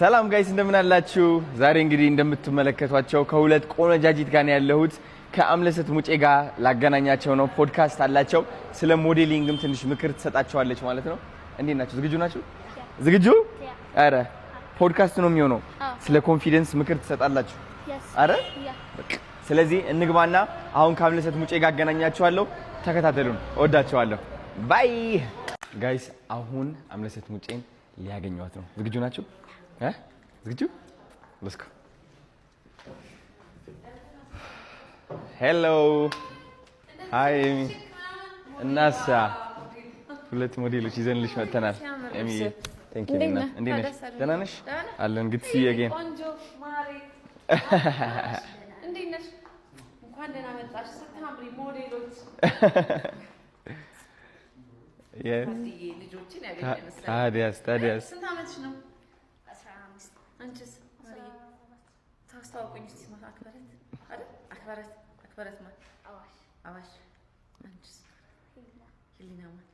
ሰላም guys፣ እንደምን አላችሁ? ዛሬ እንግዲህ እንደምትመለከቷቸው ከሁለት ቆነጃጅት ጋር ነው ያለሁት። ከአምለሰት ሙጬ ጋር ላገናኛቸው ነው። ፖድካስት አላቸው። ስለ modeling ም ትንሽ ምክር ትሰጣቸዋለች ማለት ነው። እንዴት ናችሁ? ዝግጁ ናችሁ? ዝግጁ? አረ ፖድካስት ነው የሚሆነው። ስለ confidence ምክር ትሰጣላችሁ። አረ ስለዚህ እንግባና አሁን ከአምለሰት ሙጬ ጋር አገናኛችኋለሁ። ተከታተሉን። እወዳችኋለሁ። Bye guys። አሁን አምለሰት ሙጬን ሊያገኟት ነው። ዝግጁ ናችሁ? ዝግጁ? Let's go። Hello፣ hi ኤሚ። እናሳ ሁለት ሞዴሎች ይዘንልሽ መጥተናል። ኤሚ፣ thank you። እንዴት ነሽ? ደህና ነሽ? አለን። Good see you again። ቆንጆ ማሬ፣ እንዴት ነሽ? እንኳን ደህና መጣሽ። ስታምሪ ሞዴሎች ልጆችን ያገኘ መሰለኝ። ታዲያስ ታዲያስ። ስንት ዓመትሽ ነው? አንቺስ? ታስተዋውቁኝ እስኪ። አክበረት አይደል? አክበረት፣ አክበረት ማን? አዋሽ። አንቺስ? ህሊና ማን?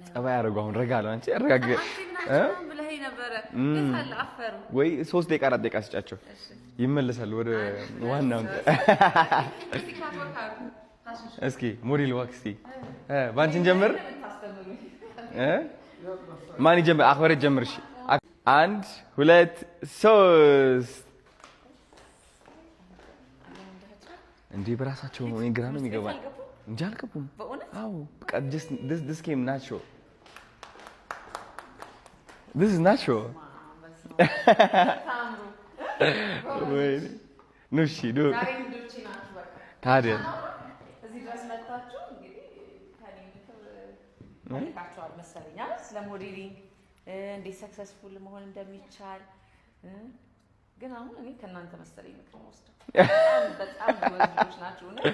ጸባይ አደረጉ። አሁን ረጋ አለው። አንቺ አረጋግ ብለኸኝ ነበረ። አፈሩ። ወይ 3 ደቂቃ 4 ደቂቃ ስጫቸው፣ ይመለሳሉ ወደ ዋናው። እስኪ model walk እስኪ ባንቺን ጀምር። ማን ይጀምር? አክበረት ጀምር። እሺ፣ አንድ፣ ሁለት፣ ሶስት። እንዲህ በራሳቸው ነው። እኔ ግራ ነው የሚገባኝ እንጂ አልገቡም። አዎ በቃ just this came natural, this is natural። ወይኔ ኑ እሺ ኑ። ታዲያ እዚህ ድረስ መጥታችሁ እንግዲህ ከእኔ ምክር ፈልጋችኋል መሰለኝ አይደል? ስለ modeling እንዴት successful መሆን እንደሚቻል። ግን አሁን እኔ ከእናንተ መሰለኝ ምክር የምወስደው። በጣም በጣም ጎበዝ ልጆች ናችሁ። እውነት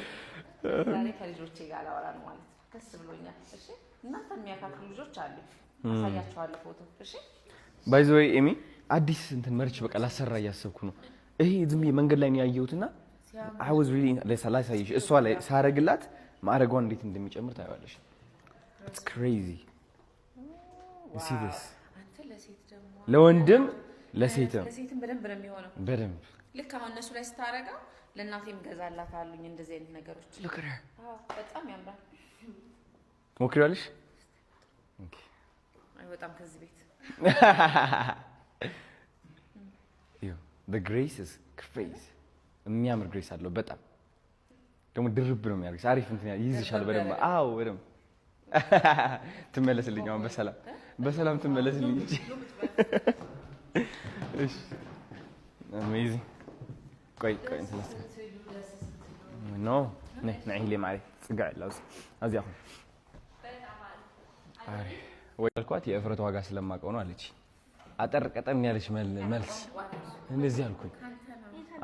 ዛሬ ከልጆቼ ጋር ላወራ ነው ማለት ነው። ደስ ብሎኛል። እሺ፣ እናንተ የሚያካክሉ ልጆች አሉ። አሳያችኋለሁ ፎቶ። እሺ። By the way ኤሚ፣ አዲስ እንትን merch በቃ ላሰራ እያሰብኩ ነው። ይሄ ዝም ብዬ መንገድ ላይ ነው ያየሁትና I was really ላሳይሽ። እሷ ላይ ሳረግላት ማዕረጓን እንዴት እንደሚጨምር ታየዋለሽ። It's crazy, see this። አንተ ለሴት ደግሞ ለወንድም ለሴትም። ለሴትም በደንብ ነው የሚሆነው። በደንብ። ልክ አሁን እነሱ ላይ ስታረገው ለእናቴም ገዛላት አሉኝ እንደዚህ አይነት ነገሮች። Look at her. አዎ፣ በጣም ያምራል። ትሞክሪዋለሽ? አይወጣም ከዚህ ቤት። The grace is crazy። የሚያምር grace አለው። በጣም ደግሞ ድርብ ነው የሚያደርግሽ። አሪፍ እንትን ይይዝሻል በደንብ። አዎ፣ በደንብ ትመለስልኝ። አሁን በሰላም በሰላም ትመለስልኝ እንጂ። እሺ፣ amazing። ቆይ ቆይ፣ እንትን no ነይ ንዒ ሂሌ ማዕረ ፅጋዕ ላ ኣዚኣ ኹን አሪፍ ወይ አልኳት። የእፍረት ዋጋ ስለማውቀው ነው አለች። አጠር ቀጠን ያለች መልስ እንደዚህ አልኩኝ።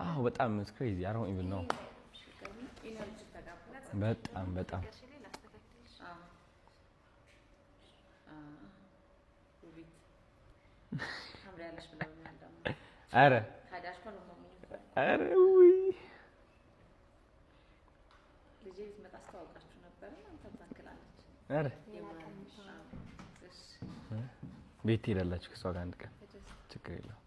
አዎ፣ በጣም crazy። I don't even know። በጣም በጣም። ውቢት ታምሪያለሽ ብለውኛል ደግሞ። ኧረ ታዲያ አሽኮረመሙኝ እኮ። ኧረ ውይ። ልጄ ብትመጣ አስተዋውቃችሁ ነበረ። አንተ ታክላለች። ኧረ እሺ። ቤት ትሄዳላችሁ ከእሷ ጋር አንድ ቀን፣ ችግር የለውም።